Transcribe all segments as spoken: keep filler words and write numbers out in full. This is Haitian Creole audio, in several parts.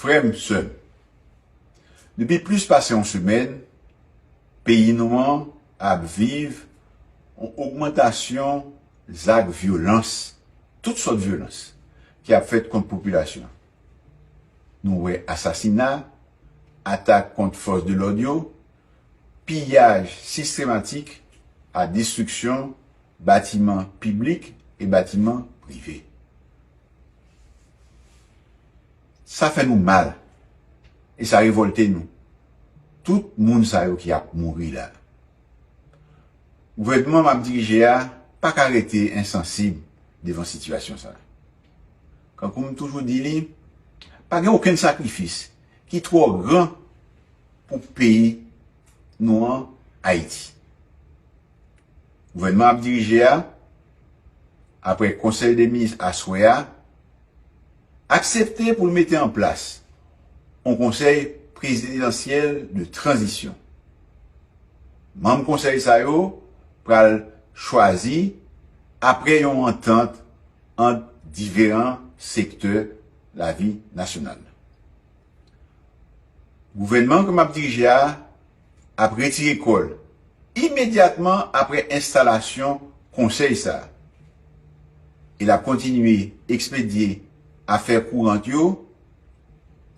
Frè m, sè m, depi plis pase yon semèn, peyi nou an ap viv yon ogmantasyon zak vyolans, tout sòt vyolans, ki ap fèt kont popilasyon. Nou wè asasina, atak kont fòs de lòd yo, piyaj sistematik ak destriksyon batiman piblik e batiman prive. Sa fè nou mal e sa revòlte nou. Tout moun sa yo ki ap mouri la. Gouvènman m ap dirije a pa ka rete ensansib devan sitiyasyon sa a. Kankou m toujou di li, pa gen okenn sakrifis ki twò gran pou peyi nou an, Ayiti. Gouvènman ap dirije a, apre Konsèy de Minis aswè a, aksepte pou l mete an plas yon konsèy prezidansyèl de tranzisyon. Manm konsèy sa yo pral chwazi apre yon antant ant diferan sektè lavi nasyonal. Gouvènman ke m ap dirije a ap retire kò l imedyatman apre enstalasyon konsèy sa a. E l ap kontinye ekspedye afè kourant yo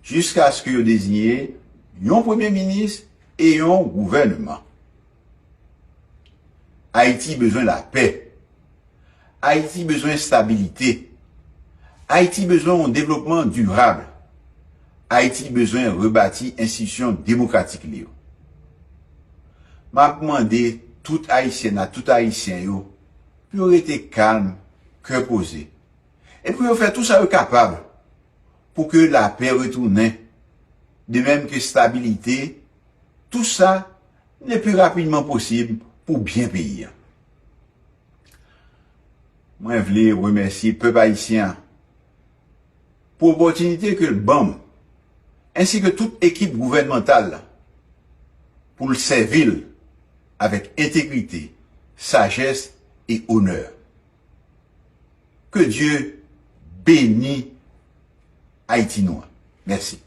jiskaske yo deziye yon premye minis e yon gouvènman. Ayiti bezwen lapè. Ayiti bezwen estabilite. Ayiti bezwen yon devlopman dirab. Ayiti bezwen rebati enstitisyon demokratik li yo. M ap mande tout Ayisyèn ak tout Ayisyen yo pou yo rete kalm, kè poze, e pou yo fè tou sa yo kapab pou ke lapè retounen, de menm ke estabilite, tou sa le pli rapidman posib pou byen peyi a. Mwen vle remèsye pèp ayisyen an pou opòtinite ke l ban m, ensi ke tout ekip gouvènmantal la, pou l sèvi l avèk entegrite, sajès e onè. Ke Dye beni Ayiti nou an. Mèsi.